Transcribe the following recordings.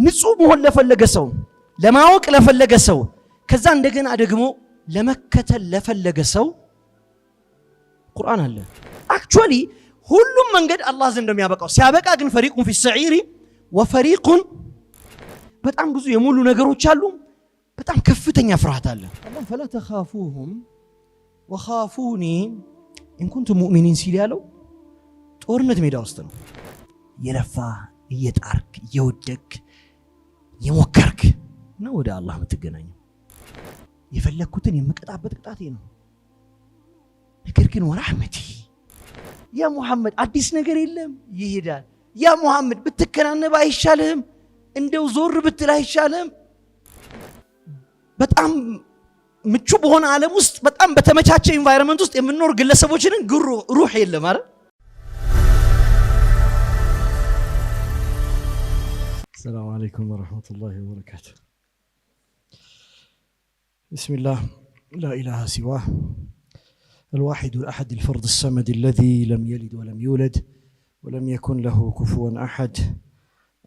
ንጹህ መሆን ለፈለገ ሰው፣ ለማወቅ ለፈለገ ሰው፣ ከዛ እንደገና ደግሞ ለመከተል ለፈለገ ሰው ቁርአን አለ። Actually ሁሉም መንገድ አላህ ዘንድ እንደሚያበቃው ሲያበቃ ግን فريق في السعير وفريق በጣም ብዙ የሙሉ ነገሮች አሉ። በጣም ከፍተኛ ፍርሃት አለ። አላህ فلا تخافوهم وخافوني إن كنتم مؤمنين ሲል ያለው ጦርነት ሜዳ ውስጥ ነው። የለፋ እየጣርክ እየወደክ የሞከርክ ነው ወደ አላህ የምትገናኘው። የፈለግኩትን የምቀጣበት ቅጣቴ ነው። ነገር ግን ورحمتي يا ሙሐመድ አዲስ ነገር የለም ይሄዳል። يا ሙሐመድ ብትከናነብ አይሻልህም? እንደው ዞር ብትል አይሻልህም? በጣም ምቹ በሆነ ዓለም ውስጥ በጣም በተመቻቸ environment ውስጥ የምንኖር ግለሰቦችንን ግን ሩህ የለም አይደል? السلام عليكم ورحمة الله وبركاته. بسم الله لا إله سواه الواحد الأحد الفرد الصمد الذي لم يلد ولم يولد ولم يكن له كفوا أحد.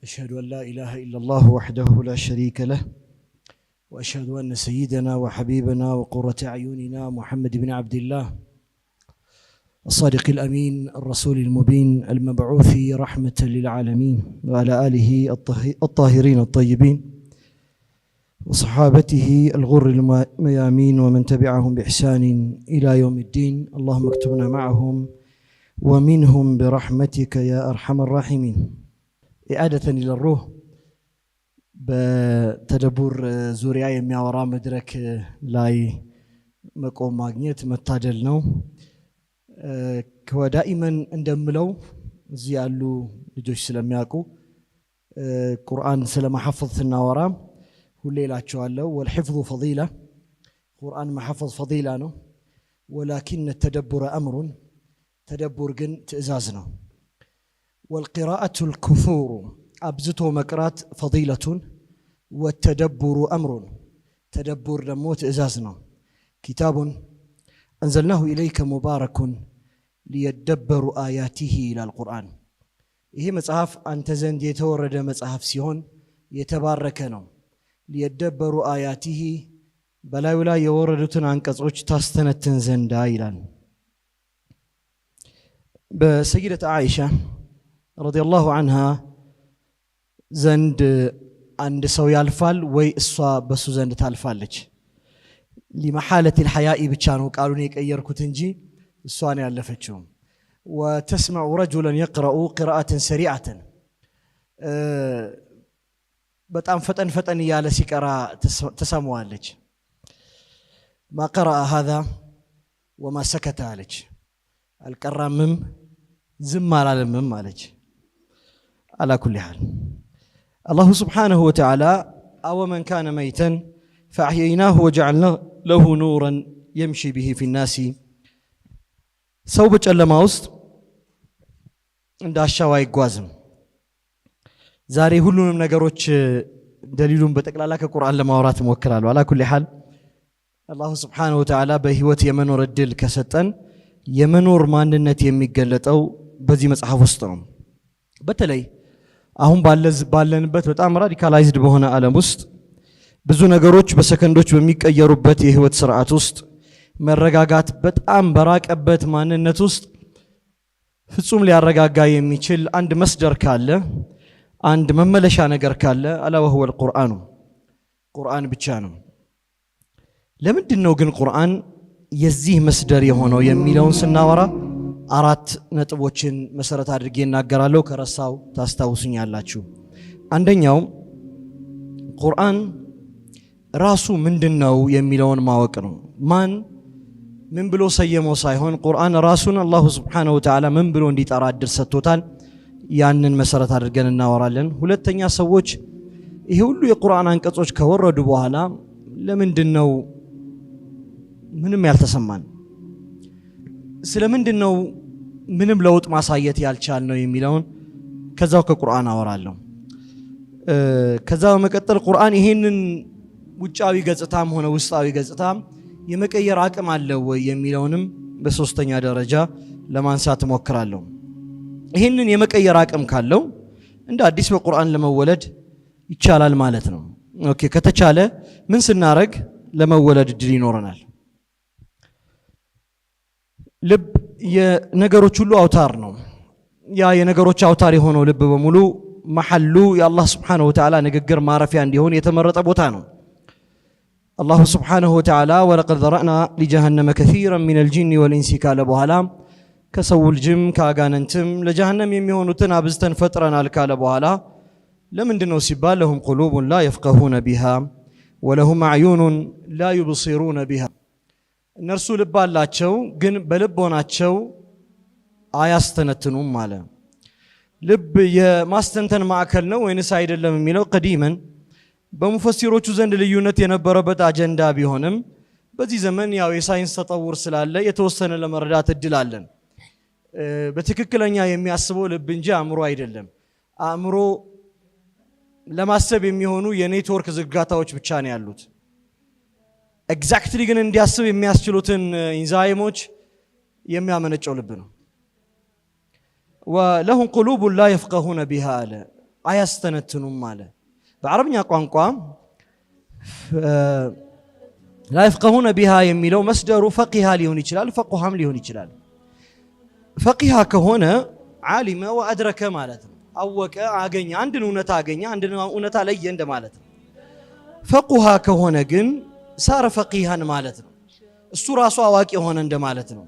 أشهد أن لا إله إلا الله وحده لا شريك له، وأشهد أن سيدنا وحبيبنا وقرة أعيننا محمد بن عبد الله الصادق الأمين الرسول المبين المبعوث رحمة للعالمين، وعلى آله الطاهرين الطيبين وصحابته الغر الميامين ومن تبعهم بإحسان إلى يوم الدين. اللهم اكتبنا معهم ومنهم برحمتك يا أرحم الراحمين. إعادة إلى الروح በተደቡር ዙሪያ የሚያወራ መድረክ ላይ መቆም ማግኘት መታደል ነው። ከዳኢመን እንደምለው እዚህ ያሉ ልጆች ስለሚያውቁ ቁርአን ስለማሐፈዝ ስናወራ ሁሌ እላቸዋለሁ፣ ወልሒፍዙ ፈዲላ፣ ቁርአን ማሐፈዝ ፈዲላ ነው። ወላኪን ተደቡረ አምሩን፣ ተደቡር ግን ትእዛዝ ነው። ወልቂራአቱ ልኩሱሩ፣ አብዝቶ መቅራት ፈዲለቱን፣ ወተደቡሩ አምሩን፣ ተደቡር ደግሞ ትእዛዝ ነው። ኪታቡን አንዘልናሁ ኢለይከ ሙባረኩን ሊየደበሩ አያቲሂ ይላል ቁርአን። ይሄ መጽሐፍ አንተ ዘንድ የተወረደ መጽሐፍ ሲሆን የተባረከ ነው። ሊየደበሩ አያቲሂ፣ በላዩ ላይ የወረዱትን አንቀጾች ታስተነትን ዘንዳ ይላል። በሰይደት ዓኢሻ ረዲየላሁ ዐንሃ ዘንድ አንድ ሰው ያልፋል ወይ እሷ በሱ ዘንድ ታልፋለች። ሊመሐለት ልሐያኢ ብቻ ነው ቃሉን የቀየርኩት እንጂ እሷን ያለፈችው። ወተስመዑ ረጁለን የቅረኡ ቅራአትን ሰሪዓተን፣ በጣም ፈጠን ፈጠን እያለ ሲቀራ ትሰማዋለች። ማ ቀረአ ሃዛ ወማ ሰከተ አለች። አልቀራምም ዝም አላለምም አለች። አላ ኩሊ ሓል አላሁ ስብሓነሁ ወተዓላ አወመን ካነ መይተን ፈአሕየይናሁ ወጀዐልና ለሁ ኑረን የምሺ ብሂ ፊ ናሲ። ሰው በጨለማ ውስጥ እንዳሻው አይጓዝም። ዛሬ ሁሉንም ነገሮች ደሊሉን በጠቅላላ ከቁርአን ለማውራት እሞክራለሁ። አላ ኩሊ ሓል አላሁ ስብሓነሁ ወተዓላ በህይወት የመኖር እድል ከሰጠን የመኖር ማንነት የሚገለጠው በዚህ መጽሐፍ ውስጥ ነው። በተለይ አሁን ባለንበት በጣም radicalized በሆነ ዓለም ውስጥ፣ ብዙ ነገሮች በሰከንዶች በሚቀየሩበት የህይወት ስርዓት ውስጥ፣ መረጋጋት በጣም በራቀበት ማንነት ውስጥ ፍጹም ሊያረጋጋ የሚችል አንድ مصدر ካለ፣ አንድ መመለሻ ነገር ካለ ألا وهو القرآن፣ ቁርአን ብቻ ነው። ለምንድን ነው ግን ቁርአን የዚህ مصدر የሆነው የሚለውን ስናወራ አራት ነጥቦችን መሰረት አድርጌ እናገራለሁ። ከረሳው ታስታውሱኛላችሁ። አንደኛው ቁርአን ራሱ ምንድን ነው የሚለውን ማወቅ ነው። ማን ምን ብሎ ሰየመው ሳይሆን ቁርአን ራሱን አላሁ ስብሓነሁ ወተዓላ ምን ብሎ እንዲጠራ እድል ሰጥቶታል። ያንን መሰረት አድርገን እናወራለን። ሁለተኛ ሰዎች ይሄ ሁሉ የቁርአን አንቀጾች ከወረዱ በኋላ ለምንድን ነው ምንም ያልተሰማን? ስለምንድን ነው ምንም ለውጥ ማሳየት ያልቻልነው የሚለውን ከዛው ከቁርአን አወራለሁ። ከዛ በመቀጠል ቁርአን ይሄንን ውጫዊ ገጽታም ሆነ ውስጣዊ ገጽታም የመቀየር አቅም አለው ወይ የሚለውንም በሶስተኛ ደረጃ ለማንሳት እሞክራለሁ። ይህንን የመቀየር አቅም ካለው እንደ አዲስ በቁርአን ለመወለድ ይቻላል ማለት ነው። Okay፣ ከተቻለ ምን ስናረግ ለመወለድ እድል ይኖረናል? ልብ የነገሮች ሁሉ አውታር ነው። ያ የነገሮች አውታር የሆነው ልብ በሙሉ መሐሉ የአላህ ስብሓነሁ ወተዓላ ንግግር ማረፊያ እንዲሆን የተመረጠ ቦታ ነው። አላሁ ስብሓነሁ ወተዓላ ولقد ذرأنا لجهنم كثيرا من الجن والإنس ካለ በኋላ፣ ከሰው ልጅም ከአጋንንትም ለጀሃነም የሚሆኑትን አብዝተን ፈጥረናል ካለ በኋላ፣ ለምንድን ነው ሲባል لهم قلوب لا يفقهون بها ولهم أعين لا يبصرون بها፣ እነርሱ ልብ አላቸው ግን በልቦናቸው አያስተነትኑም አለ። ልብ የማስተንተን ማዕከል ነው ወይንስ አይደለም የሚለው قديما በሙፈሲሮቹ ዘንድ ልዩነት የነበረበት አጀንዳ ቢሆንም በዚህ ዘመን ያው የሳይንስ تطور ስላለ የተወሰነ ለመረዳት እድል አለን። በትክክለኛ የሚያስበው ልብ እንጂ አእምሮ አይደለም። አእምሮ ለማሰብ የሚሆኑ የኔትወርክ ዝርጋታዎች ብቻ ነው ያሉት። Exactly ግን እንዲያስብ የሚያስችሉትን ኢንዛይሞች የሚያመነጨው ልብ ነው። ولهم قلوب لا يفقهون بها አለ፣ አያስተነትኑም አለ። በአረብኛ ቋንቋ لا يفقهون بها የሚለው መስደሩ فقه ሊሆን ይችላል፣ فقه ም ሊሆን ይችላል። فقه ከሆነ علم وأدرك ማለት ነው። አወቀ፣ አገኘ፣ አንድን እውነታ አገኘ፣ አንድን እውነታ ለየ እንደማለት ነው። فقه ከሆነ ግን صار فقيها ማለት ነው። እሱ ራሱ አዋቂ የሆነ እንደማለት ነው።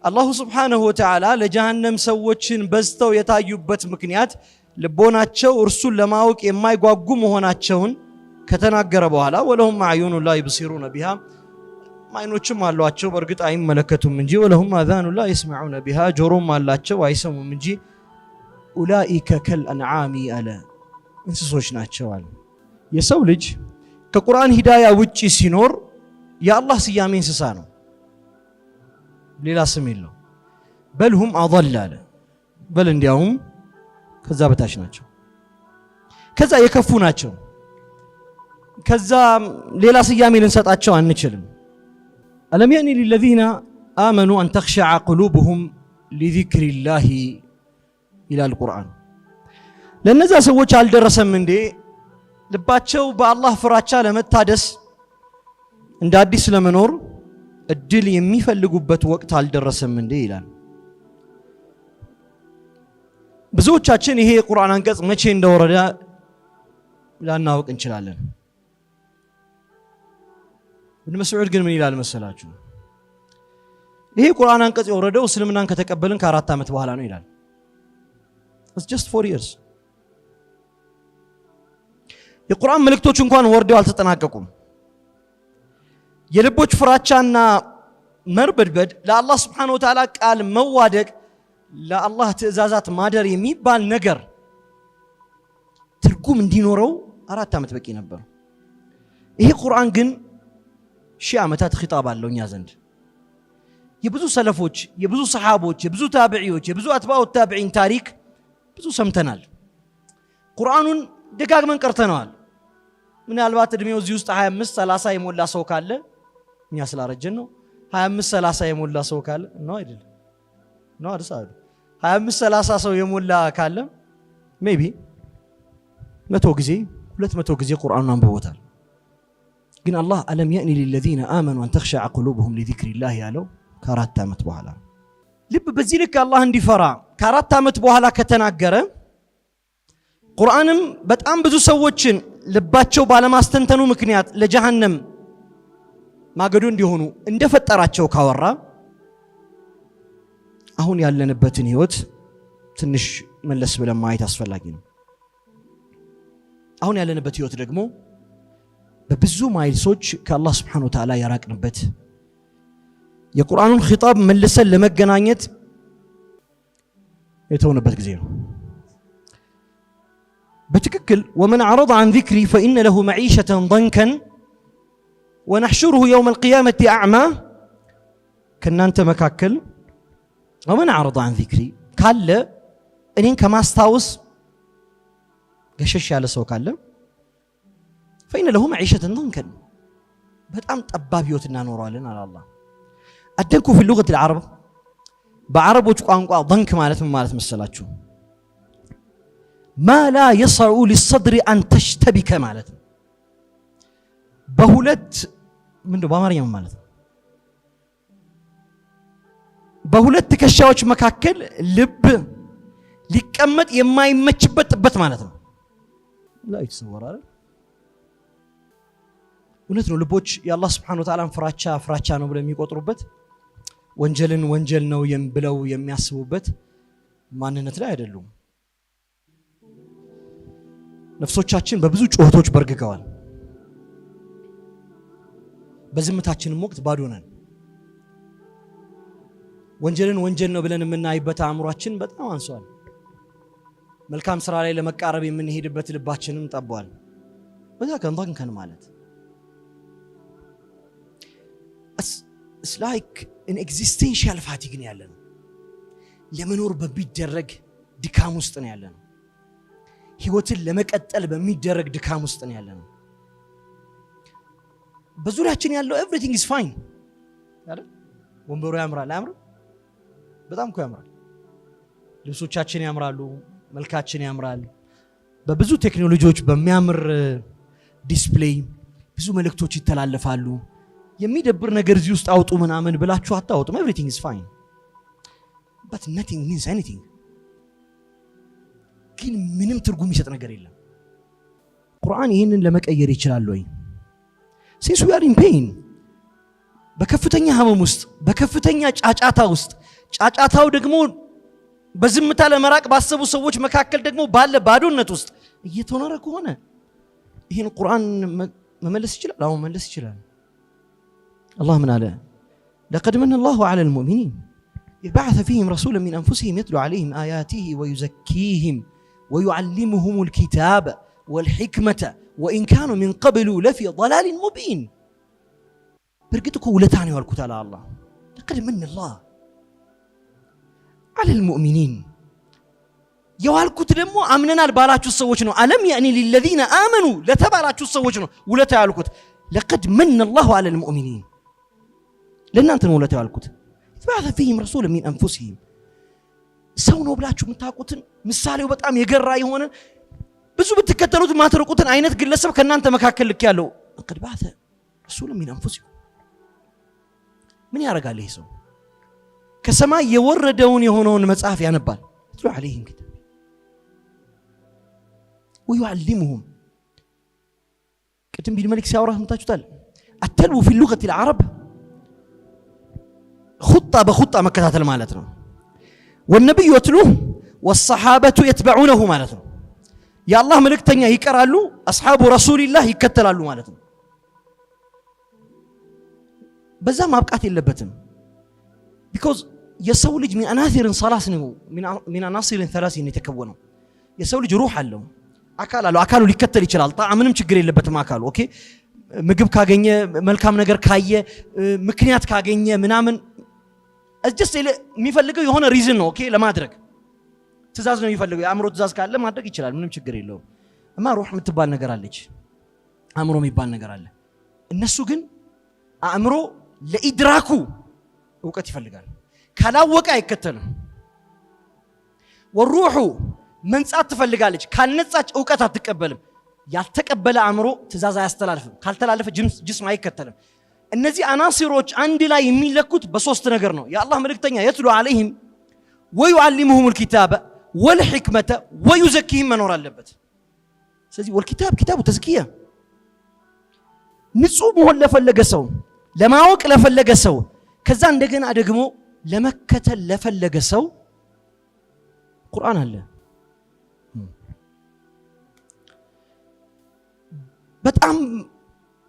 አላሁ ስብሓነሁ ወተዓላ ለጀሃነም ሰዎችን በዝተው የታዩበት ምክንያት ልቦናቸው እርሱን ለማወቅ የማይጓጉ መሆናቸውን ከተናገረ በኋላ ولهم أعين لا يبصرون بها፣ አይኖችም አሏቸው በእርግጥ አይመለከቱም እንጂ፣ ولهم آذان لا يسمعون بها፣ ጆሮም አላቸው አይሰሙም እንጂ፣ أولئك كالأنعام አለ፣ እንስሶች ናቸው አለ። የሰው ልጅ ከቁርአን ሂዳያ ውጪ ሲኖር የአላህ ስያሜ እንስሳ ነው፣ ሌላ ስም የለው። بل هم أضل አለ፣ በል እንዲያውም ከዛ በታች ናቸው፣ ከዛ የከፉ ናቸው። ከዛ ሌላ ስያሜ ልንሰጣቸው አንችልም። ألم يأن للذين آمنوا أن تخشع قلوبهم لذكر الله ይላል ቁርአን። ለእነዛ ሰዎች አልደረሰም እንዴ ልባቸው በአላህ ፍራቻ ለመታደስ፣ እንደ አዲስ ለመኖር እድል የሚፈልጉበት ወቅት አልደረሰም እንዴ ይላል። ብዙዎቻችን ይሄ የቁርአን አንቀጽ መቼ እንደወረደ ላናውቅ እንችላለን። ኢብን መስዑድ ግን ምን ይላል መሰላችሁ? ይሄ የቁርአን አንቀጽ የወረደው እስልምናን ከተቀበልን ከ4 ዓመት በኋላ ነው ይላል። It's just 4 years። የቁርአን መልእክቶች እንኳን ወርደው አልተጠናቀቁም። የልቦች ፍራቻና መርበድበድ፣ ለአላህ ስብሓነሁ ወተዓላ ቃል መዋደቅ፣ ለአላህ ትእዛዛት ማደር የሚባል ነገር ትርጉም እንዲኖረው 4 ዓመት በቂ ነበር። ይሄ ቁርአን ግን 1000 ዓመታት ኺጣብ አለው እኛ ዘንድ። የብዙ ሰለፎች፣ የብዙ ሰሓቦች፣ የብዙ ታብዒዎች፣ የብዙ አትባኡ ታብዒን ታሪክ ብዙ ሰምተናል። ቁርአኑን ደጋግመን ቀርተነዋል። ምናልባት እድሜው እዚህ ውስጥ 25 30 የሞላ ሰው ካለ፣ እኛ ስላረጀን ነው። 25 30 የሞላ ሰው ካለ ነው አይደለም ነው አዲስ አበባ 25 30 ሰው የሞላ ካለ maybe 100 ጊዜ፣ 200 ጊዜ ቁርአኑን አንብቦታል። ግን አላህ ألم يأن للذين آمنوا أن تخشع قلوبهم لذكر الله ያለው ከ4 ዓመት በኋላ። ልብ በዚህ ልክ አላህ እንዲፈራ ከ4 ዓመት በኋላ ከተናገረ፣ ቁርአንም በጣም ብዙ ሰዎችን ልባቸው ባለማስተንተኑ ምክንያት ለጀሃነም ማገዶ እንዲሆኑ እንደፈጠራቸው ካወራ፣ አሁን ያለንበትን ህይወት ትንሽ መለስ ብለን ማየት አስፈላጊ ነው። አሁን ያለንበት ህይወት ደግሞ በብዙ miles ኦች ከአላህ ስብሓነሁ ወተዓላ የራቅንበት፣ የቁርአኑን ኺጣብ መልሰን ለመገናኘት የተውንበት ጊዜ ነው። በትክክል ومن أعرض عن ذكري فإن له معيشة ضنكا ونحشره يوم القيامة أعمى። ከእናንተ መካከል ومن أعرض عن ذكري ካለ፣ እኔን ከማስታወስ ገሸሽ ያለ ሰው ካለ فإن له معيشة ضنكا፣ በጣም ጠባብ ህይወት እናኖረዋለን አለ አላህ። الضنك في لغة العرب፣ በአረቦች ቋንቋ ضنك ማለት ምን ማለት መሰላችሁ? ما لا يسع للصدر أن تشتبك ማለት ነው። በሁለት ምንድነው በአማርኛው ማለት ነው? በሁለት ትከሻዎች መካከል ልብ ሊቀመጥ የማይመችበት ጥበት ማለት ነው። لا يتصور አይደል? እውነት ነው። ልቦች የአላህ سبحانه وتعالى ን ፍራቻ ፍራቻ ነው ብለው የሚቆጥሩበት፣ ወንጀልን ወንጀል ነው ብለው የሚያስቡበት ማንነት ላይ አይደሉም። ነፍሶቻችን በብዙ ጩኸቶች በርግገዋል። በዝምታችንም ወቅት ባዶ ነን። ወንጀልን ወንጀል ነው ብለን የምናይበት አእምሯችን በጣም አንሷል። መልካም ስራ ላይ ለመቃረብ የምንሄድበት ልባችንም ጠቧል። በዛ ከንከን ማለት it's like an existential fatigue ነው ያለነው። ለመኖር በሚደረግ ድካም ውስጥ ነው ያለነው። ህይወትን ለመቀጠል በሚደረግ ድካም ውስጥ ነው ያለነው። በዙሪያችን ያለው everything is fine አይደል? ወንበሩ ያምራል፣ አያምርም? በጣም እኮ ያምራል። ልብሶቻችን ያምራሉ፣ መልካችን ያምራል። በብዙ ቴክኖሎጂዎች በሚያምር display ብዙ መልእክቶች ይተላለፋሉ። የሚደብር ነገር እዚህ ውስጥ አውጡ ምናምን ብላችሁ አታወጡም። Everything is fine, but nothing means anything። ግን ምንም ትርጉም የሚሰጥ ነገር የለም። ቁርአን ይህንን ለመቀየር ይችላል ወይ? Since we are in pain፣ በከፍተኛ ህመም ውስጥ፣ በከፍተኛ ጫጫታ ውስጥ፣ ጫጫታው ደግሞ በዝምታ ለመራቅ ባሰቡ ሰዎች መካከል ደግሞ ባለ ባዶነት ውስጥ እየተኖረ ከሆነ ይህን ቁርአን መመለስ ይችላል? አዎ፣ መመለስ ይችላል። አላህ ምን አለ? لقد من الله على المؤمنين إذ بعث فيهم رسولا من أنفسهم يتلو عليهم آياته ويزكيهم ويعلمهم الكتاب والحكمة وإن كانوا من قبل لفي ضلال مبين። በእርግጥ እኮ ውለታ ነው ያልኩት አለ አላህ። لقد من الله على المؤمنين የዋልኩት ደግሞ አምነናል ባላችሁ ሰዎች ነው። ألم يأن للذين آمنوا ለተባላችሁ ሰዎች ነው ውለታ ያልኩት። لقد من الله على المؤمنين፣ ለእናንተ ነው ውለታ ያልኩት። بعث فيهم رسولا من أنفسهم፣ ሰው ነው ብላችሁ የምታውቁትን፣ ምሳሌው በጣም የገራ የሆነ፣ ብዙ ብትከተሉት የማትርቁትን አይነት ግለሰብ ከእናንተ መካከል ልክ ያለው لقد بعث رسولا من أنفسهم። ምን ያደርጋል ይህ ሰው? ከሰማይ የወረደውን የሆነውን መጽሐፍ ያነባል። يتلو عليهم كتاب ويعلمهم። ቅድም ቢን መሊክ ሲያወራ ሰምታችሁታል። التلو في لغة العرب خطى በ خطى መከታተል ማለት ነው። والنبي يتلو والصحابة يتبعونه ማለት ነው። የአላህ መልእክተኛ ይቀራሉ፣ أصحاب رسول الله ይከተላሉ ማለት ነው። በዛ ማብቃት የለበትም። Because የሰው ልጅ من عناصر ثلاث ነው፣ من عناصر ثلاث ነው የተከወነው። የሰው ልጅ روح አለው፣ አካል አለው። አካሉ ሊከተል ይችላል። طاعة ምንም ችግር የለበትም አካሉ። Okay፣ ምግብ ካገኘ፣ መልካም ነገር ካየ፣ ምክንያት ካገኘ ምናምን just የሚፈልገው የሆነ reason ነው። Okay፣ ለማድረግ ትእዛዝ ነው የሚፈልገው። የአእምሮ ትእዛዝ ካለ ማድረግ ይችላል። ምንም ችግር የለውም። እማ روح የምትባል ነገር አለች፣ አእምሮ የሚባል ነገር አለ። እነሱ ግን አእምሮ ለኢድራኩ እውቀት ይፈልጋል። ካላወቀ አይከተልም። والروح መንጻት ትፈልጋለች። ካልነጻች እውቀት አትቀበልም። ያልተቀበለ አእምሮ ትእዛዝ አያስተላልፍም። ካልተላለፈ جسم አይከተልም። እነዚህ አናሲሮች አንድ ላይ የሚለኩት በሶስት ነገር ነው። የአላህ መልእክተኛ يتلو عليهم ويعلمهم الكتاب والحكمة ويزكيهم መኖር አለበት። ስለዚህ والكتاب كتاب تزكية፣ ንጹህ መሆን ለፈለገ ሰው፣ ለማወቅ ለፈለገ ሰው፣ ከዛ እንደገና ደግሞ ለመከተል ለፈለገ ሰው ቁርአን አለ። በጣም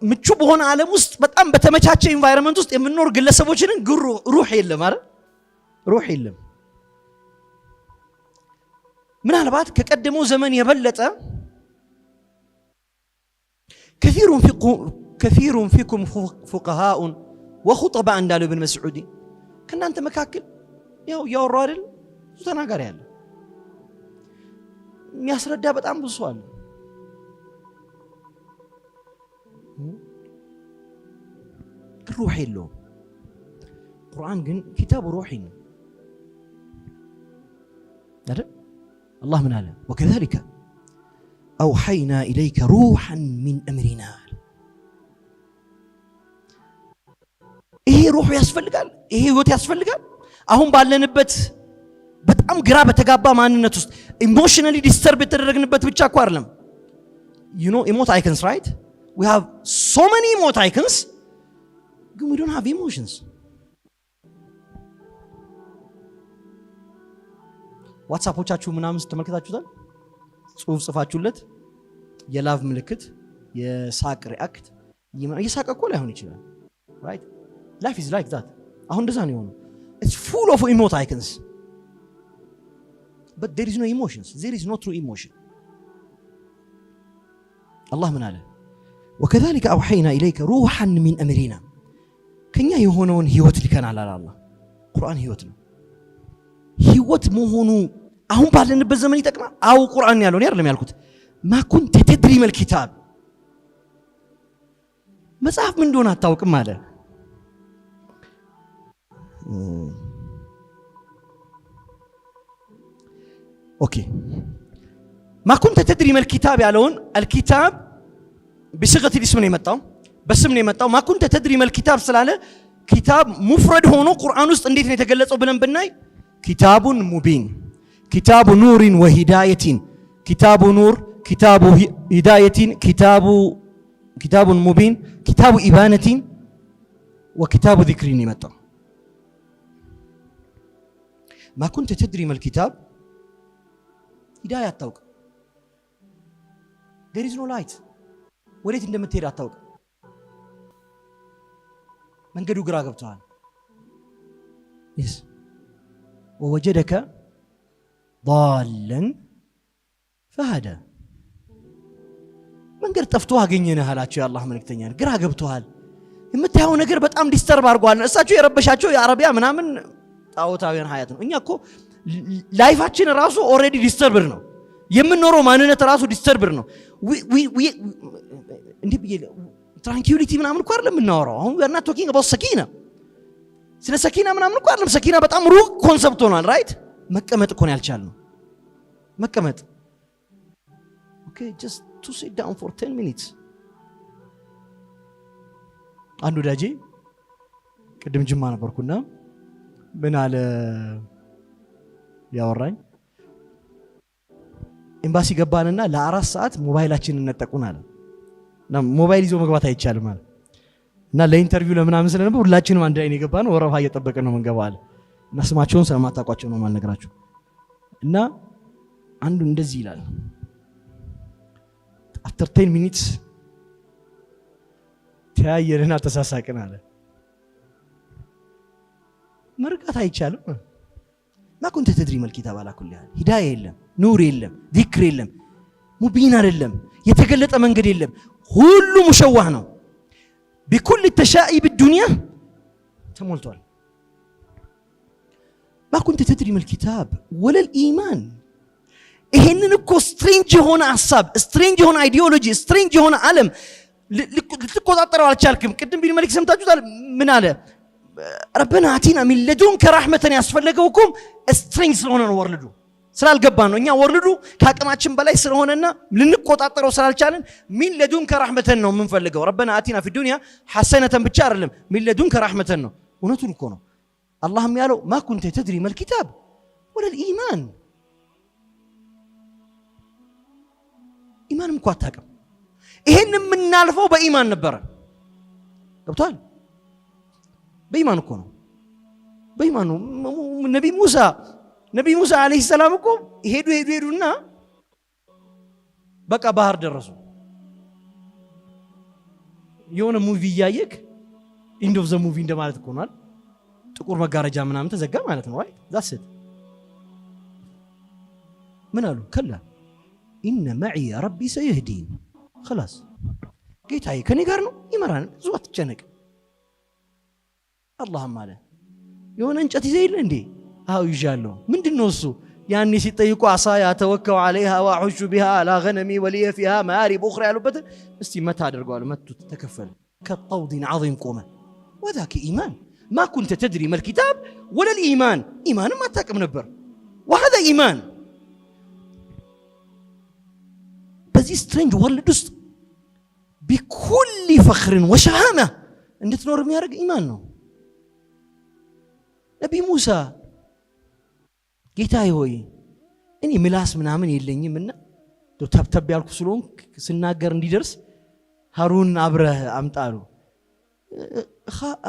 ምቹ በሆነ ዓለም ውስጥ፣ በጣም በተመቻቸ environment ውስጥ የምንኖር ግለሰቦችንን ግን روح የለም አይደል? روح የለም። ምናልባት ከቀደመው ዘመን የበለጠ كثير فيكم فقهاء وخطباء እንዳለው ኢብን መስዑድ፣ ከእናንተ መካከል ያው እያወሩ አይደል፣ ብዙ ተናጋሪ አለ፣ የሚያስረዳ በጣም ብዙ ሰው አለ። ግን روح የለውም። ቁርአን ግን كتاب روح ነው አይደል? አላህ ምን አለ? وكذلك أوحينا إليك روحا من أمرنا። ይሄ ሩሑ ያስፈልጋል። ይሄ ህይወት ያስፈልጋል። አሁን ባለንበት በጣም ግራ በተጋባ ማንነት ውስጥ emotionally disturb የተደረግንበት ብቻ እኮ አይደለም። You know emoticons, right? We have so many emoticons ግን we don't have emotions። ዋትሳፖቻችሁ ምናምን ስትመልከታችሁታል። ጽሁፍ ጽፋችሁለት የ love ምልክት፣ የሳቅ react፣ እየሳቀ እኮ ላይሆን ይችላል። Right? Life is like that። አሁን እንደዛ ነው የሆነው። It's full of emoticons, but there is no emotions, there is no true emotion። አላህ ምን አለ? وكذلك أوحينا إليك روحا من أمرنا፣ ከኛ የሆነውን ህይወት ልከናል አለ አላህ። ቁርአን ህይወት ነው። ህይወት መሆኑ አሁን ባለንበት ዘመን ይጠቅማል። አው ቁርአን ያለው እኔ አይደለም ያልኩት። ما كنت تدري ما الكتاب፣ መጽሐፍ ምን እንደሆነ አታውቅም አለ። Okay, ما كنت تدري ما الكتاب ያለውን الكتاب بصيغة الاسم ነው የመጣው፣ በስም ነው የመጣው። ما كنت تدري ما الكتاب ስላለ كتاب مفرد ሆኖ ቁርአን ውስጥ እንዴት ነው የተገለጸው ብለን ብናይ كتاب مبين፣ كتاب نور وهداية፣ كتاب نور፣ كتاب هداية፣ كتاب مبين፣ كتاب إبانة وكتاب ذكر የመጣው። ما كنت تدري ما الكتاب ሂዳያ አታውቅም። There is no light፣ ወዴት እንደምትሄድ አታውቅም። መንገዱ ግራ ገብተዋል። Yes, ووجدك ضالا فهدى፣ መንገድ ጠፍቶ አገኘንህ አላቸው የአላህ መልእክተኛ። ግራ ገብተዋል። የምታየው ነገር በጣም disturb አድርጓል። እሳቸው የረበሻቸው የአረቢያ ምናምን ጣዖታዊያን ሀያት ነው። እኛ እኮ life ኣችን ራሱ already disturbed ነው። የምንኖረው ማንነት ራሱ disturbed ነው። እንዲህ ብዬ tranquility ምናምን እኮ አይደለም የምናወራው። አሁን we're not talking about ሰኪና፣ ስለ ሰኪና ምናምን እኮ አይደለም። ሰኪና በጣም ሩቅ concept ሆኗል። Right? መቀመጥ እኮ ነው ያልቻልነው። መቀመጥ, okay, just to sit down for 10 minutes። አንድ ወዳጄ ቅድም ጅማ ነበርኩና ምን አለ ያወራኝ፣ ኤምባሲ ገባንና ለ4 ሰዓት ሞባይላችንን ነጠቁን አለ። እና ሞባይል ይዞ መግባት አይቻልም አለ። እና ለ interview ለምናምን ስለነበር ሁላችንም አንድ ላይ ነው የገባነው። ወረፋ እየጠበቅን ነው የምንገባው አለ። እና ስማቸውን ስለማታውቋቸው ነው የማልነግራችሁ። እና አንዱ እንደዚህ ይላል፣ after 10 minutes ተያየንና ተሳሳቅን አለ። መርቃት አይቻልም። ما كنت تدري ما الكتاب على كل حال ሂዳያ የለም፣ ኑር የለም፣ ዚክር የለም፣ مبين አይደለም፣ የተገለጠ መንገድ የለም። ሁሉ مشوه ነው። بكل تشائب الدنيا ተሞልቷል። ما كنت تدري ما الكتاب ولا الإيمان። ይሄንን እኮ strange የሆነ ሀሳብ፣ strange የሆነ ideology፣ strange የሆነ ዓለም ልትቆጣጠረው አልቻልክም። ቅድም ቢን መሊክ ሰምታችሁታል። ምን አለ? ربنا آتنا من لدنك رحمة ያስፈለገው እኮ strange ስለሆነ ነው፣ world ኡ ስላልገባን ነው። እኛ world ኡ ከአቅማችን በላይ ስለሆነና ልንቆጣጠረው ስላልቻለን من لدنك رحمة ነው የምንፈልገው። ربنا آتنا في الدنيا حسنة ብቻ አይደለም፣ من لدنك رحمة ነው። እውነቱን እኮ ነው። አላህም ያለው ما كنت تدري ما الكتاب ولا الإيمان፣ ኢማንም እኮ አታውቅም። ይሄን የምናልፈው በኢማን ነበረ። ገብቷል? በኢማን እኮ ነው። በኢማን ነው። ነቢ ሙሳ عليه السلام እኮ ሄዱ ሄዱ ሄዱና በቃ ባህር ደረሱ። የሆነ movie እያየክ end of the movie እንደማለት እኮ ነው። ጥቁር መጋረጃ ምናምን ተዘጋ ማለት ነው። Right, that's it። ምን አሉ? كلا إن معي ربي سيهدين፣ خلاص ጌታዬ ከኔ ጋር ነው ይመራን፣ ብዙ አትጨነቅ። አላህም አለ የሆነ እንጨት ይዘህ የለ እንዴ? አዎ ይዣለሁ። ምንድን ነው እሱ? ያኔ ሲጠይቁ عصاي أتوكأ عليها وأهش بها على غنمي ولي فيها مآرب أخرى ያሉበትን እስቲ መታ አድርገዋል። መቱት፣ ተከፈለ። كالطود العظيم ቆመ። وذاك إيمان ما كنت تدري ما الكتاب ولا الإيمان፣ ኢማንም አታውቅም ነበር። وهذا إيمان። በዚህ strange world ውስጥ بكل فخر وشهامة እንድትኖር የሚያደርግ ኢማን ነው። ነቢ ሙሳ ጌታዬ ሆይ እኔ ምላስ ምናምን የለኝም እና ተብተብ ያልኩ ስለሆንክ ስናገር እንዲደርስ ሃሩን አብረህ አምጣ አሉ።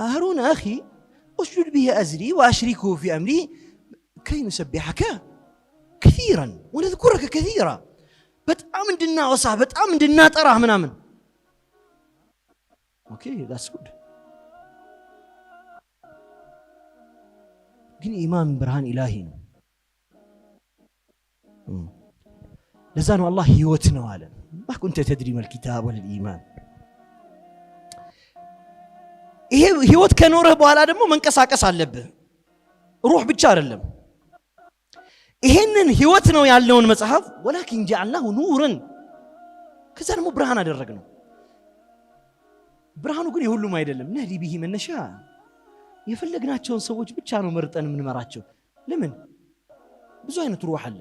هارون أخي اشدد به أزري وأشركه في أمري كي نسبحك كثيرا ونذكرك كثيرا በጣም እንድናወሳህ በጣም እንድናጠራህ ምናምን። Okay, that's good። ግን ኢማን ብርሃን ኢላሂ ነው። ለዛ ነው አላህ ህይወት ነው አለ። ما كنت تدري ما الكتاب ولا الإيمان። ይሄ ህይወት ከኖረህ በኋላ ደግሞ መንቀሳቀስ አለብህ። ሩህ ብቻ አይደለም። ይሄንን ህይወት ነው ያለውን መጽሐፍ ولكن جعلناه نورا ከዛ ደግሞ ብርሃን አደረግነው። ብርሃኑ ግን የሁሉም አይደለም። نهدي به من نشاء የፈለግናቸውን ሰዎች ብቻ ነው መርጠን የምንመራቸው። ለምን? ብዙ አይነት ሩህ አለ።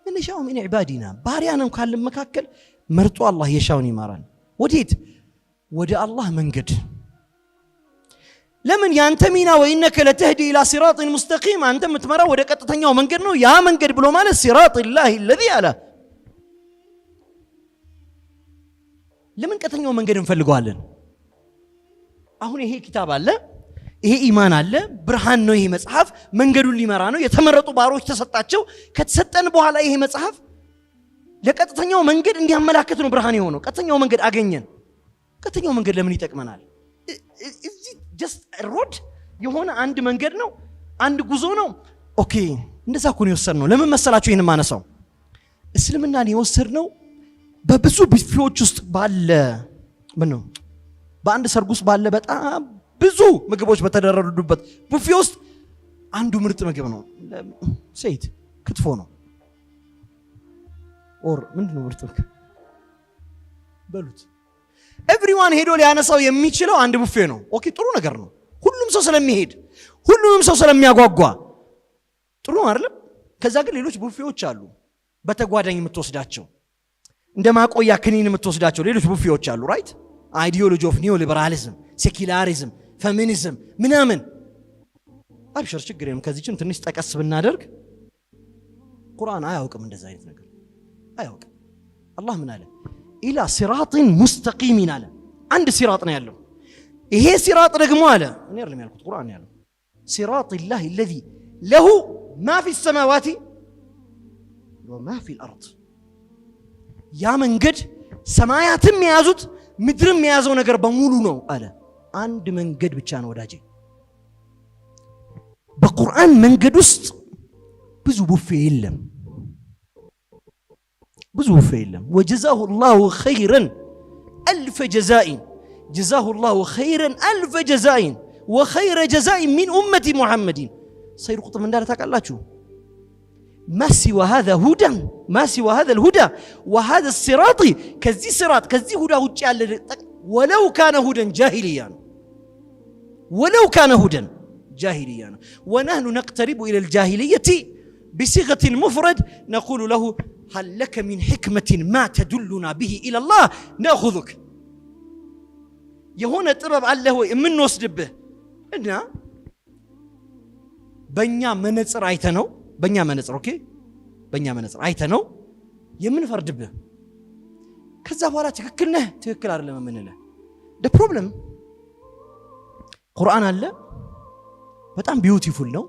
من نشاء من عبادنا ባሪያንም ካለን መካከል መርጦ አላህ የሻውን ይመራል። ወዴት? ወደ አላህ መንገድ። ለምን? ያንተ ሚና وإنك لتهدي إلى صراط مستقيم፣ አንተ የምትመራው ወደ ቀጥተኛው መንገድ ነው። ያ መንገድ ብሎ ማለት صراط الله الذي አለ። ለምን ቀጥተኛው መንገድ እንፈልገዋለን? አሁን ይሄ ኪታብ አለ፣ ይሄ ኢማን አለ፣ ብርሃን ነው ይሄ መጽሐፍ፣ መንገዱን ሊመራ ነው። የተመረጡ ባሮች ተሰጣቸው። ከተሰጠን በኋላ ይሄ መጽሐፍ ለቀጥተኛው መንገድ እንዲያመላክት ነው ብርሃን የሆነው። ቀጥተኛው መንገድ አገኘን። ቀጥተኛው መንገድ ለምን ይጠቅመናል? እዚህ just road የሆነ አንድ መንገድ ነው፣ አንድ ጉዞ ነው። Okay፣ እንደዛ እኮ ነው የወሰድነው። ለምን መሰላችሁ ይህን ማነሳው? እስልምናን የወሰድነው በብዙ ቡፌዎች ውስጥ ባለ ምን ነው በአንድ ሰርግ ውስጥ ባለ በጣም ብዙ ምግቦች በተደረደሩበት ቡፌ ውስጥ አንዱ ምርጥ ምግብ ነው። ሴት ክትፎ ነው or ምንድን ነው ምርጥ ምግብ በሉት። Everyone ሄዶ ሊያነሳው የሚችለው አንድ ቡፌ ነው። Okay፣ ጥሩ ነገር ነው። ሁሉም ሰው ስለሚሄድ ሁሉንም ሰው ስለሚያጓጓ ጥሩ ነው አይደለም? ከዛ ግን ሌሎች ቡፌዎች አሉ፣ በተጓዳኝ የምትወስዳቸው እንደ ማቆያ ክኒን የምትወስዳቸው ሌሎች ቡፌዎች አሉ። Right, ideology of neoliberalism፣ secularism፣ feminism ምናምን። አብሽር፣ ችግር የለም። ከዚችም ትንሽ ጠቀስ ብናደርግ ቁርአን አያውቅም፣ እንደዛ አይነት ነገር አያውቅም። አላህ ምን አለ? إلى صراط مستقيم አለ። አንድ ሲራጥ ነው ያለው። ይሄ ሲራጥ ደግሞ አለ፣ እኔ አይደለም ያልኩት፣ ቁርአን ያለው صراط الله الذي له ما في السماوات وما في الأرض። ያ መንገድ ሰማያትም የያዙት ምድርም የያዘው ነገር በሙሉ ነው አለ። አንድ መንገድ ብቻ ነው ወዳጄ። በቁርአን መንገድ ውስጥ ብዙ ቡፌ የለም፣ ብዙ ቡፌ የለም። وجزاه الله خيرا ألف جزاء جزاه الله خيرا ألف جزاء وخير جزاء من أمة محمد። ሰይድ ቁጥብ እንዳለ ታውቃላችሁ? ما سوى هذا هدى ما سوى هذا الهدى وهذا الصراط ከዚህ ሲራጥ ከዚህ ሁዳ ውጭ ያለ ولو كان هدى جاهلية ነው። ولو كان هدى جاهلية ነው። ونحن نقترب إلى الجاهلية بصيغة المفرد نقول له هل لك من حكمة ما تدلنا به إلى الله نأخذك። የሆነ ጥበብ አለህ ወይ የምንወስድብህ? እና በእኛ መነጽር አይተ ነው፣ በእኛ መነጽር፣ okay፣ በእኛ መነጽር አይተ ነው የምንፈርድብህ። ከዛ በኋላ ትክክል ነህ ትክክል አይደለም የምንልህ። The problem ቁርአን አለ፣ በጣም beautiful ነው።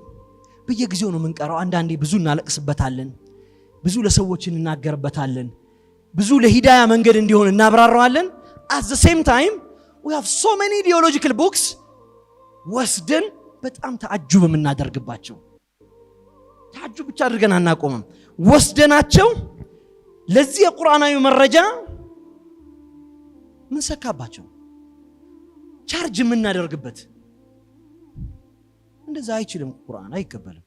በየጊዜው ነው የምንቀራው። አንዳንዴ ብዙ እናለቅስበታለን፣ ብዙ ለሰዎች እንናገርበታለን፣ ብዙ ለሂዳያ መንገድ እንዲሆን እናብራራዋለን። At the same time we have so many ideological books ወስደን በጣም ተአጁብ የምናደርግባቸው። ተአጁብ ብቻ አድርገን አናቆምም። ወስደናቸው ለዚህ የቁርአናዊ መረጃ ምንሰካባቸው፣ ቻርጅ የምናደርግበት። እንደዛ አይችልም። ቁርአን አይቀበልም።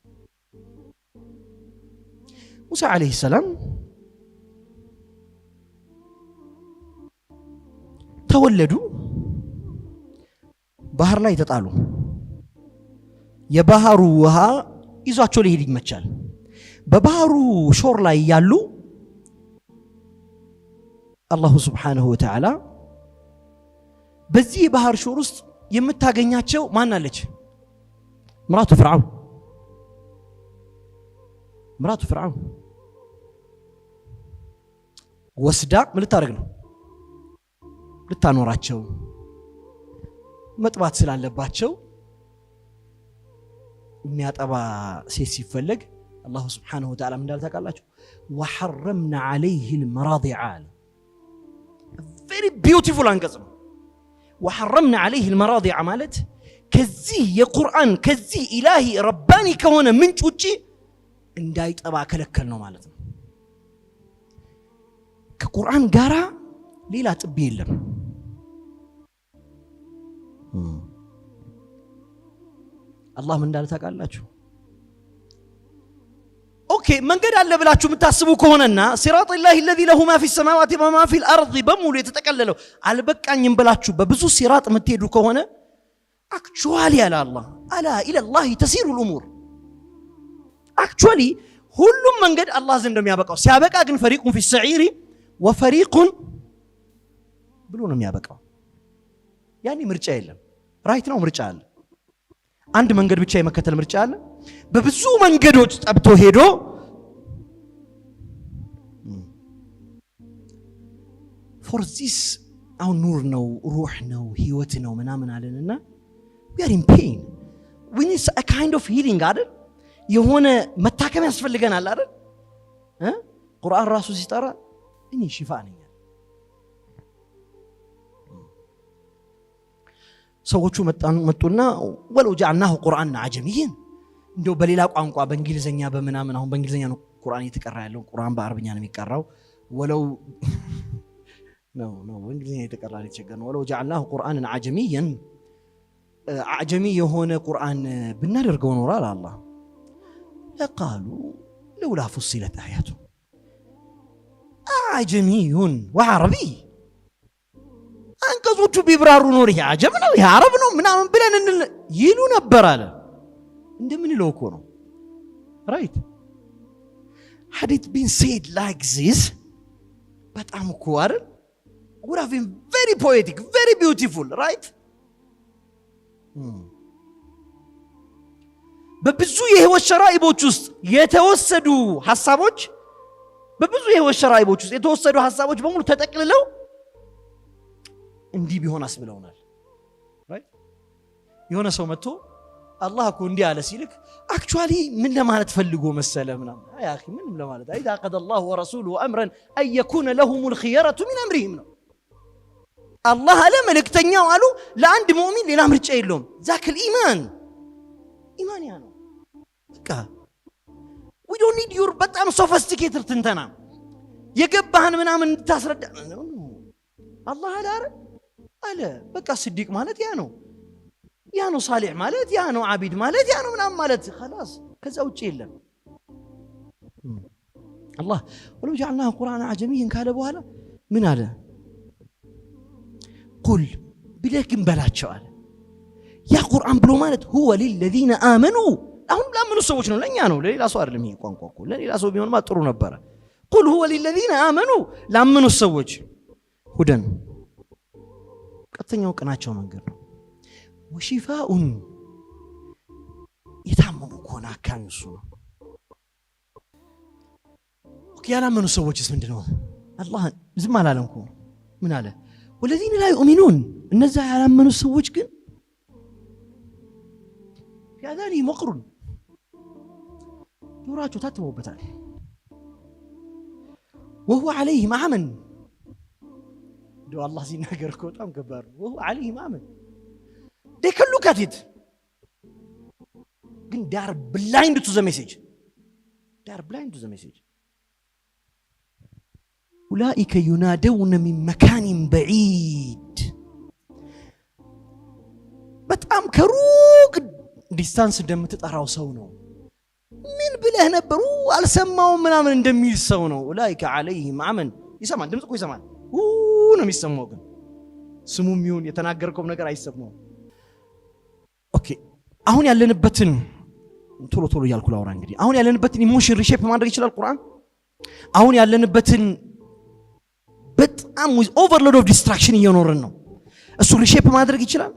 ሙሳ ዓለይሂ ሰላም ተወለዱ፣ ባህር ላይ ተጣሉ። የባህሩ ውሃ ይዟቸው ሊሄድ ይመቻል። በባህሩ shore ላይ ያሉ الله سبحانه وتعالى በዚህ የባህር shore ውስጥ የምታገኛቸው ማን አለች? امرأة فرعون። امرأة فرعون ወስዳ ምን ልታደርግ ነው? ልታኖራቸው፣ መጥባት ስላለባቸው የሚያጠባ ሴት ሲፈለግ الله سبحانه وتعالى ምን እንዳለ ታውቃላችሁ? وحرمنا عليه المراضع አለ። Very beautiful አንቀጽ ነው። وحرمنا عليه المراضع ማለት ከዚህ የቁርአን ከዚህ إلهي رباني ከሆነ ምንጭ ውጪ እንዳይጠባ ከለከል ነው ማለት ነው። ከቁርአን ጋራ ሌላ ጥቢ የለም። አላህ ምን እንዳለ ታውቃላችሁ? Okay፣ መንገድ አለ ብላችሁ የምታስቡ ከሆነና صراط الله الذي له ما في السماوات وما في الأرض በሙሉ የተጠቀለለው አልበቃኝም ብላችሁ በብዙ ሲራጥ የምትሄዱ ከሆነ actually አለ አላህ ألا إلى الله تصير الأمور። Actually ሁሉም መንገድ አላህ ዘንድ እንደሚያበቃው ሲያበቃ ግን فريق في السعير وفريق ብሎ ነው የሚያበቃው። ያኔ ምርጫ የለም። Right ነው ምርጫ አለ። አንድ መንገድ ብቻ የመከተል ምርጫ አለ። በብዙ መንገዶች ጠብቶ ሄዶ for this አሁን ኑር ነው፣ ሩህ ነው፣ ህይወት ነው ምናምን አለንና we are in pain, we need a kind of healing አይደል? የሆነ መታከም ያስፈልገናል አይደል? ቁርአን ራሱ ሲጠራ እኔ ሽፋ ነኝ። ሰዎቹ መጡና ولو جعلناه قرآنا أعجميا እንደው በሌላ ቋንቋ በእንግሊዘኛ በምናምን፣ አሁን በእንግሊዘኛ ነው ቁርአን እየተቀራ ያለው። ቁርአን በአረብኛ ነው የሚቀራው። ولو ነው በእንግሊዝኛ የተቀራ የተቸገር ነው። ولو جعلناه قرآنا أعجميا أعجمي የሆነ ቁርአን ብናደርገው ኖሮ አለ አላህ لقالوا لولا فصلت آياته أعجمي وعربي አንቀጾቹ ቢብራሩ ኖር ይሄ አጀም ነው ይሄ አረብ ነው ምናምን ብለን እንል ይሉ ነበር አለ። እንደምንለው እኮ ነው። Right, had it been said like this በጣም እኮ አይደል would have been very poetic, very beautiful, right? በብዙ የህይወት ሸራኢቦች ውስጥ የተወሰዱ ሐሳቦች፣ በብዙ የህይወት ሸራኢቦች ውስጥ የተወሰዱ ሐሳቦች በሙሉ ተጠቅልለው እንዲህ ቢሆን አስብለውናል። Right፣ የሆነ ሰው መጥቶ አላህ እኮ እንዲህ አለ ሲልክ actually ምን ለማለት ፈልጎ መሰለ ምናምን يا أخي ምንም ለማለት إذا قضى الله ورسوله أمرا أن يكون لهم الخيرة من أمرهم ነው። አላህ አለ መልእክተኛው አሉ ለአንድ ሙእሚን ሌላ ምርጫ የለውም። ذاك الإيمان ኢማን ያ ነው። በቃ we don't need your በጣም sophisticated ትንተና የገባህን ምናምን እንድታስረዳ። አላህ አለ አረ አለ በቃ ስዲቅ ማለት ያ ነው፣ ያ ነው፣ ሳሊሕ ማለት ያ ነው፣ ዓቢድ ማለት ያ ነው ምናምን ማለት خلاص ከዛ ውጭ የለም። አላህ ولو جعلناه قرآنا أعجميا ካለ በኋላ ምን አለ? قل ብለህ ግን በላቸው አለ። ያ ቁርአን ብሎ ማለት هو للذين آمنوا አሁን ላመኑ ሰዎች ነው፣ ለእኛ ነው፣ ለሌላ ሰው አይደለም። ይሄ ቋንቋ እኮ ለሌላ ሰው ቢሆንማ ጥሩ ነበረ። قل هو للذين آمنوا ላመኑ ሰዎች هدى ቀጥተኛው ቅናቸው መንገድ ነው። وشفاء የታመሙ ከሆነ አካሚ እሱ ነው። ያላመኑ ሰዎችስ ምንድን ነው? አላህ ዝም አላለም እኮ። ምን አለ? والذين لا يؤمنون እነዛ ያላመኑ ሰዎች ግን في آذانهم وقر ጆሯቸው ታትመውበታል። وهو عليهم عمى እንደው አላህ ሲናገር እኮ በጣም ከባድ ነው። وهو عليهم عمى they can look at it ግን they are blind to the message, they are blind to the message. أولئك ينادون من مكان بعيد በጣም ከሩቅ distance እንደምትጠራው ሰው ነው። ምን ብለህ ነበሩ አልሰማውም ምናምን እንደሚል ሰው ነው። أولئك عليهم عمى ይሰማል፣ ድምፅ እኮ ይሰማል፣ ነው የሚሰማው፣ ግን ስሙም ይሁን የተናገርከውም ነገር አይሰማውም። Okay፣ አሁን ያለንበትን ቶሎ ቶሎ እያልኩ ላውራ። እንግዲህ አሁን ያለንበትን emotion reshape ማድረግ ይችላል ቁርአን። አሁን ያለንበትን በጣም with overload of distraction እየኖርን ነው። እሱ reshape ማድረግ ይችላል።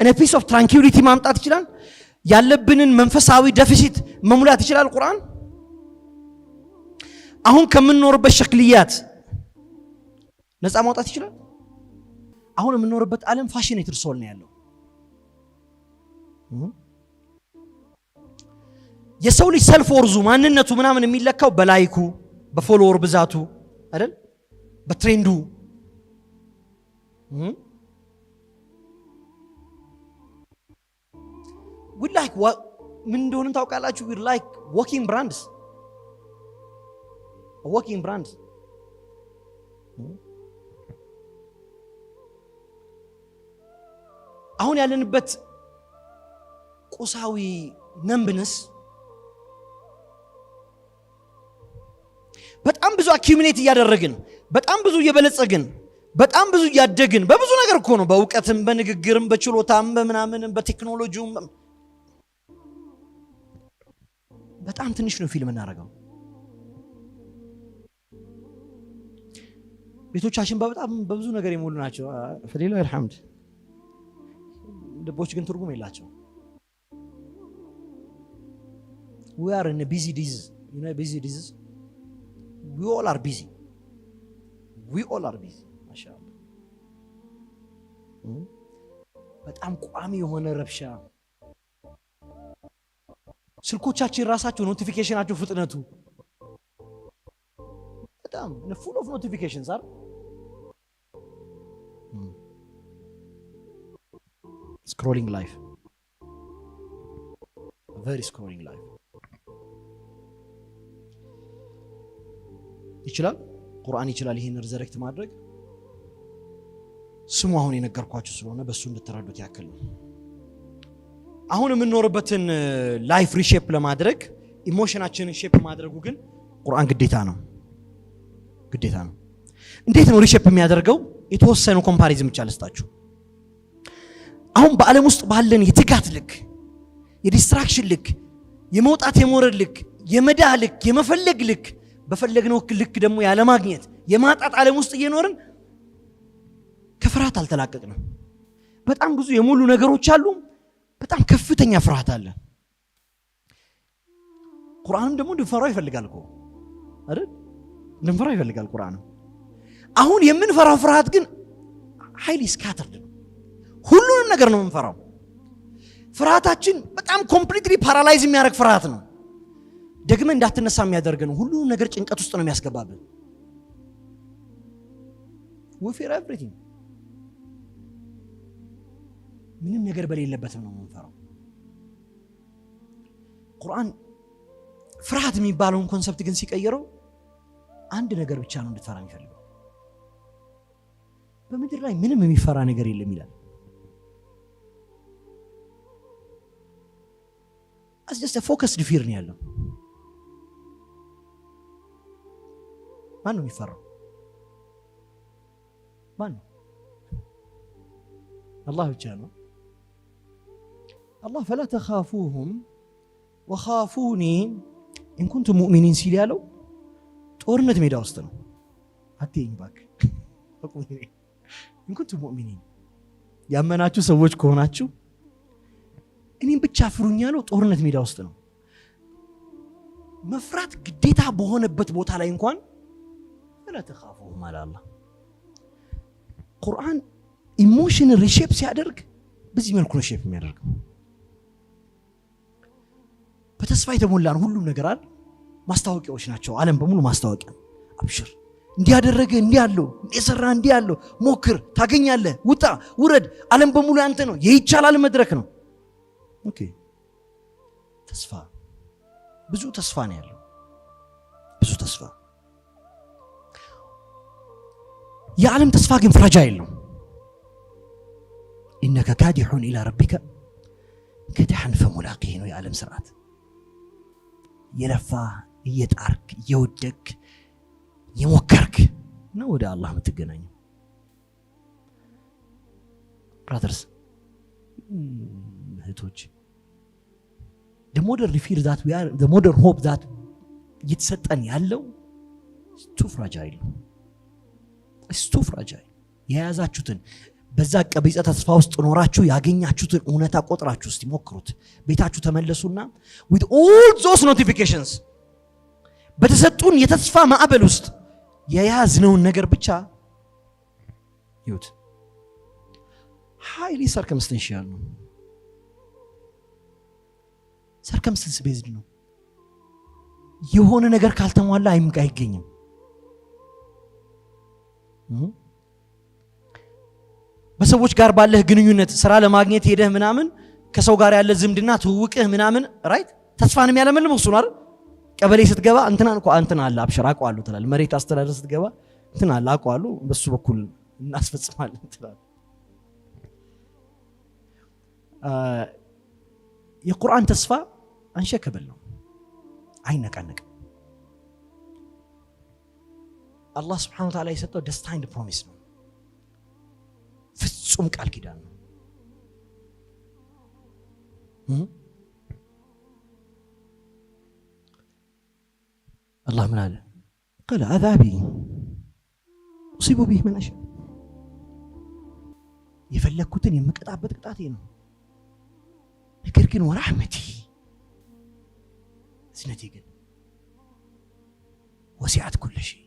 እነ peace of tranquility ማምጣት ይችላል። ያለብንን መንፈሳዊ deficit መሙላት ይችላል ቁርአን። አሁን ከምንኖርበት شكليات ነፃ ማውጣት ይችላል። አሁን የምንኖርበት ዓለም fascinated soul ነው ያለው። የሰው ልጅ self worth ኡ ማንነቱ ምናምን የሚለካው በ like ኡ፣ በ follower ብዛቱ አይደል? በ trend ኡ። We like ምን እንደሆነ ታውቃላችሁ? We like walking brands, walking brands። አሁን ያለንበት ቁሳዊ numbness፣ በጣም ብዙ accumulate እያደረግን፣ በጣም ብዙ እየበለጸግን፣ በጣም ብዙ እያደግን፣ በብዙ ነገር እኮ ነው፣ በእውቀትም፣ በንግግርም፣ በችሎታም፣ በምናምንም፣ በቴክኖሎጂውም፣ በጣም ትንሽ ነው feel የምናደርገው። ቤቶቻችን በጣም በብዙ ነገር የሞሉ ናቸው። فلله الحمد። ልቦች ግን ትርጉም የላቸው። We are in busy disease, you know, busy disease. We all are busy, we all are busy። ማሻአላህ፣ በጣም ቋሚ የሆነ ረብሻ። ስልኮቻችን ራሳቸው notification ኣቸው ፍጥነቱ በጣም full of notifications አይደል? Scrolling life, very scrolling life። ይችላል፣ ቁርአን ይችላል ይህን resurrect ማድረግ። ስሙ አሁን የነገርኳችሁ ስለሆነ በእሱ እንድትረዱት ያክል ነው። አሁን የምንኖርበትን life reshape ለማድረግ emotion ኣችንን shape ማድረጉ ግን ቁርአን ግዴታ ነው፣ ግዴታ ነው። እንዴት ነው reshape የሚያደርገው? የተወሰኑ comparison ብቻ ልስጣችሁ። አሁን በዓለም ውስጥ ባለን የትጋት ልክ፣ የ distraction ልክ፣ የመውጣት የመውረድ ልክ፣ የመዳህ ልክ፣ የመፈለግ ልክ፣ በፈለግነው ልክ ደግሞ ያለማግኘት፣ የማጣት ዓለም ውስጥ እየኖርን ከፍርሃት አልተላቀቅንም። በጣም ብዙ የሞሉ ነገሮች አሉ። በጣም ከፍተኛ ፍርሃት አለ። ቁርአንም ደግሞ እንድንፈራው ይፈልጋል እኮ አይደል? እንድንፈራው ይፈልጋል ቁርአንም። አሁን የምንፈራው ፍርሃት ግን highly scattered ነው። ሁሉንም ነገር ነው የምንፈራው። ፍርሃታችን በጣም completely paralyze የሚያደርግ ፍርሃት ነው። ደግመህ እንዳትነሳ የሚያደርግ ነው። ሁሉንም ነገር ጭንቀት ውስጥ ነው የሚያስገባብን። We fear everything። ምንም ነገር በሌለበትም ነው የምንፈራው። ቁርአን ፍርሃት የሚባለውን concept ግን ሲቀይረው አንድ ነገር ብቻ ነው እንድትፈራ የሚፈልገው። በምድር ላይ ምንም የሚፈራ ነገር የለም ይላል። Just focused fear ነው ያለው። ማን ነው የሚፈራው? ማን ነው? አላህ ብቻ ነው። አላህ فلا تخافوهم وخافوني إن كنتم مؤمنين ሲል ያለው ጦርነት ሜዳ ውስጥ ነው። አትይኝ እባክህ። إن كنتم مؤمنين፣ ያመናችሁ ሰዎች ከሆናችሁ እኔም ብቻ ፍሩኝ ያለው ጦርነት ሜዳ ውስጥ ነው። መፍራት ግዴታ በሆነበት ቦታ ላይ እንኳን فلا تخافوهم አለ አላህ። ቁርአን emotion ን reshape ሲያደርግ በዚህ መልኩ ነው shape የሚያደርገው። በተስፋ የተሞላ ነው ሁሉም ነገር አይደል? ማስታወቂያዎች ናቸው። ዓለም በሙሉ ማስታወቂያ። አብሽር፣ እንዲህ ያደረገ እንዲህ አለው፣ እንዲህ የሰራ እንዲህ አለው፣ ሞክር፣ ታገኛለህ፣ ውጣ፣ ውረድ፣ ዓለም በሙሉ ያንተ ነው፣ የይቻላል መድረክ ነው። Okay፣ ተስፋ፣ ብዙ ተስፋ ነው ያለው፣ ብዙ ተስፋ። የዓለም ተስፋ ግን fragile ነው። إنك كادح إلى ربك كدحا فملاقيه ነው የዓለም ስርዓት። የለፋ፣ እየጣርክ፣ እየወደክ፣ የሞከርክ ነው ወደ አላህ የምትገናኘው። Brothers፣ እህቶች፣ Modern fear that we are, the modern hope that እየተሰጠን ያለው too fragile ነው። Too fragile። የያዛችሁትን በዛ ቀቢጸ ተስፋ ውስጥ ኖራችሁ ያገኛችሁትን እውነታ ቆጥራችሁ እስቲ ሞክሩት። ቤታችሁ ተመለሱና with all those notifications በተሰጡን የተስፋ ማዕበል ውስጥ የያዝነውን ነገር ብቻ ይዩት። Highly circumstantial ነው። Circumstance based ነው። የሆነ ነገር ካልተሟላ አይገኝም። በሰዎች ጋር ባለህ ግንኙነት ስራ ለማግኘት ሄደህ ምናምን ከሰው ጋር ያለ ዝምድና ትውውቅህ ምናምን፣ right፣ ተስፋን የሚያለመልም እሱ ነው አይደል? ቀበሌ ስትገባ እንትናን እኮ እንትና አለ አብሽር አውቀዋለሁ ትላለህ። መሬት አስተዳደር ስትገባ እንትና አለ አውቀዋለሁ፣ በሱ በኩል እናስፈጽማለን ትላለህ። የቁርአን ተስፋ unshakable ነው፣ አይነቃነቅም። አላህ ስብሐነሁ ወተዓላ የሰጠው destined promise ነው፣ ፍጹም ቃል ኪዳን ነው። አላህ ምን አለ? قال عذابي أصيب به من أشاء፣ የፈለግኩትን የምቀጣበት ቅጣቴ ነው። ነገር ግን ورحمتي እዝነቴ ግን وسعت كل شيء።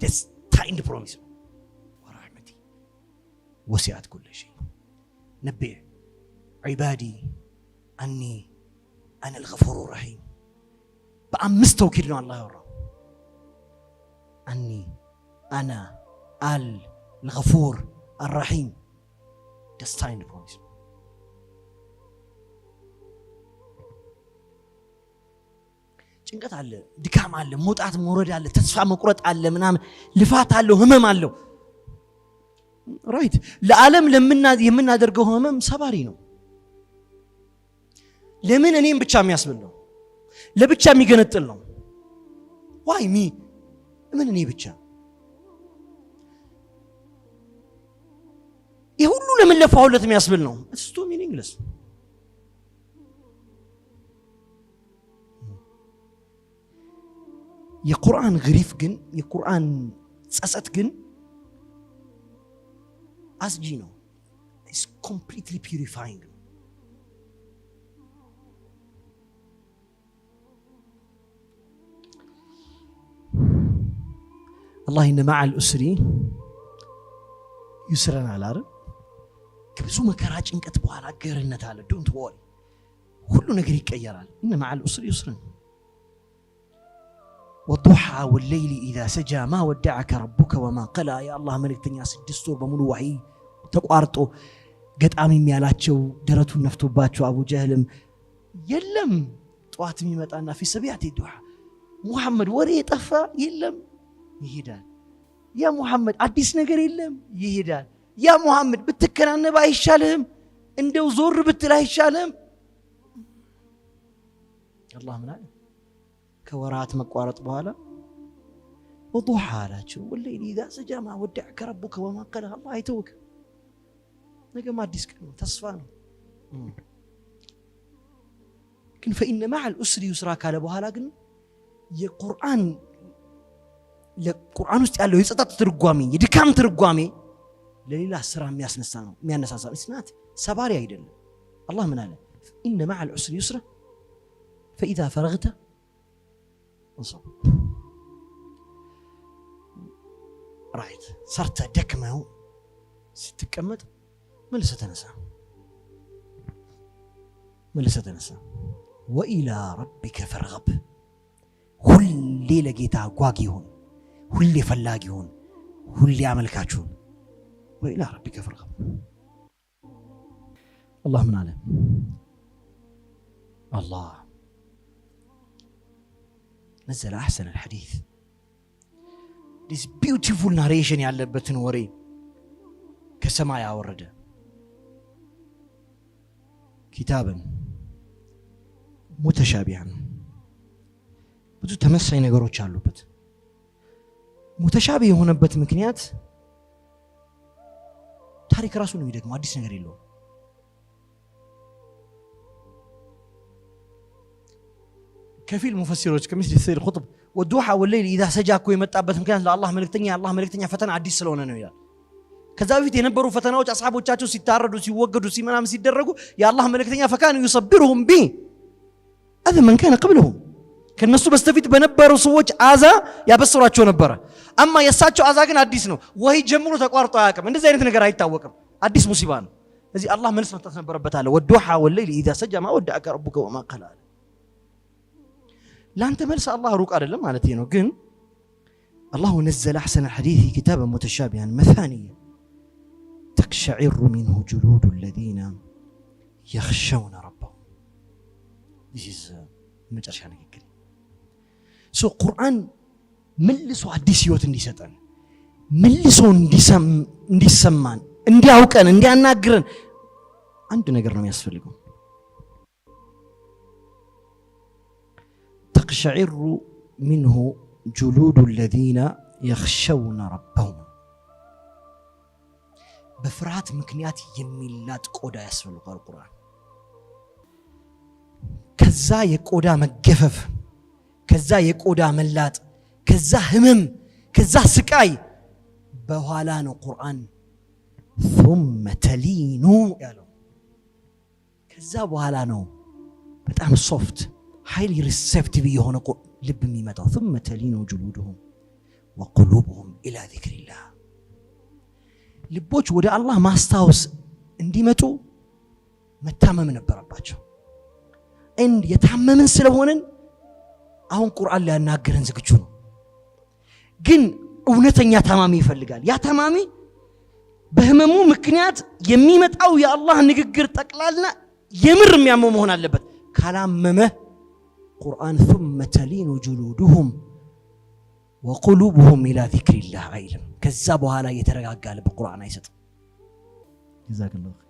Destined promise ነው። ورحمتي وسعت كل شيء። نبئ عبادي أني أنا الغفور الرحيم። በአምስት ተውኪድ ነው አላህ ያወራው። أني أنا الغفور الرحيم። Destined promise ነው። ጭንቀት አለ፣ ድካም አለ፣ መውጣት መውረድ አለ፣ ተስፋ መቁረጥ አለ፣ ምናምን ልፋት አለው፣ ህመም አለው። Right፣ ለዓለም የምናደርገው ህመም ሰባሪ ነው። ለምን እኔም ብቻ የሚያስብል ነው፣ ለብቻ የሚገነጥል ነው። Why me? ምን እኔ ብቻ? ይህ ሁሉ ለምን ለፋሁለት የሚያስብል ነው። It's too meaningless። የቁርአን grief ግን፣ የቁርአን ጸጸት ግን አስጂ ነው። It's completely purifying ነው። አላህ إن مع العسر يسرا አለ አይደል? ከብዙ መከራ ጭንቀት በኋላ ገርነት አለ። Don't worry፣ ሁሉ ነገር ይቀየራል። إن مع العسر يسرا። والضحى والليل إذا سجى ما ودعك ربك وما قلى። የአላህ መልእክተኛ 6 ወር በሙሉ ዋሂ ተቋርጦ ገጣሚም ያላቸው ደረቱን ነፍቶባቸው አቡ ጀህልም የለም፣ ጠዋት የሚመጣና في سابعة الضحى ሙሐመድ ወሬ የጠፋ የለም ይሄዳል። يا ሙሐመድ አዲስ ነገር የለም ይሄዳል። يا ሙሐመድ ብትከናነብ አይሻልህም? እንደው ዞር ብትል አይሻልህም? አላህ ምን አለ? ከወራት መቋረጥ በኋላ والضحى አላቸው። والليل إذا سجى ما ودعك ربك وما قلى። አላህ አይተውክም። ነገም አዲስ ቀን ነው፣ ተስፋ ነው። ግን فإن مع العسر يسرا ካለ በኋላ ግን የቁርአን ለቁርአን ውስጥ ያለው የጸጸት ትርጓሜ፣ የድካም ትርጓሜ ለሌላ ስራ የሚያስነሳ ነው፣ የሚያነሳሳ ነው። ስናት ሰባሪ አይደለም። አላህ ምን አለ? إن مع العسر يسرا فإذا فرغت فانصب። Right፣ ሰርተህ ደክመው ስትቀመጥ መልሰህ ተነሳ፣ መልሰህ ተነሳ። وإلى ربك فارغب። ሁሌ ለጌታ ጓጊ ሁን፣ ሁሌ ፈላጊ ሁን፣ ሁሌ አመልካች ሁን። وإلى ربك فارغب። አላህ ምን አለ? አላህ نزل أحسن الحديث፣ this beautiful narration ያለበትን ወሬ ከሰማይ አወረደ። كتابا متشابها፣ ብዙ ተመሳሳይ ነገሮች አሉበት። متشابه የሆነበት ምክንያት ታሪክ ራሱ ነው የሚደግመው፣ አዲስ ነገር የለውም። ከፊል ሙፈሲሮች ከሚስል ሰይድ ቁጥብ والضحى والليل إذا سجى እኮ የመጣበት ምክንያት ለአላህ መልእክተኛ የአላህ መልእክተኛ ፈተና አዲስ ስለሆነ ነው ይላል። ከዛ በፊት የነበሩ ፈተናዎች አስሓቦቻቸው ሲታረዱ፣ ሲወገዱ፣ ሲመናም ሲደረጉ የአላህ መልእክተኛ فكان يصبرهم بأذى من كان قبلهم ከነሱ በስተፊት በነበሩ ሰዎች አዛ ያበስሯቸው ነበረ። أما የእሳቸው አዛ ግን አዲስ ነው። ወሂ ጀምሮ ተቋርጦ አያውቅም። እንደዚህ አይነት ነገር አይታወቅም። አዲስ ሙሲባ ነው። እዚህ አላህ መልስ መስጠት ነበረበት አለ። والضحى والليل إذا سجى ما ودعك ربك وما قلى አለ። ለአንተ መልስ አላህ ሩቅ አይደለም ማለት ነው። ግን الله نزل أحسن الحديث كتابا متشابها مثانية تقشعر منه جلود الذين يخشون ربهم። This is መጨረሻ ንግግር። So ቁርአን መልሶ አዲስ ህይወት እንዲሰጠን፣ መልሶ እንዲሰማን፣ እንዲያውቀን፣ እንዲያናግረን አንድ ነገር ነው የሚያስፈልገው። تقشعر منه جلود الذين يخشون ربهم። በፍርሃት ምክንያት የሚላጥ ቆዳ ያስፈልገዋል ቁርአን። ከዛ የቆዳ መገፈፍ፣ ከዛ የቆዳ መላጥ፣ ከዛ ህመም፣ ከዛ ስቃይ በኋላ ነው ቁርአን ثم تلين ያለው። ከዛ በኋላ ነው በጣም soft, highly receptive የሆነ ልብ የሚመጣው። ثم تلين جلودهم وقلوبهم إلى ذكر الله። ልቦች ወደ አላህ ማስታወስ እንዲመጡ መታመም ነበረባቸው። And የታመምን ስለሆንን አሁን ቁርአን ሊያናግረን ዝግጁ ነው። ግን እውነተኛ ታማሚ ይፈልጋል። ያ ታማሚ በህመሙ ምክንያት የሚመጣው የአላህ ንግግር ጠቅላላ የምር የሚያመው መሆን አለበት። ካላመመ ቁርአን ثم تلين جلودهم وقلوبهم إلى ذكر الله አይልም። ከዛ በኋላ የተረጋጋ ልብ ቁርአን አይሰጥም። جزاك الله خير።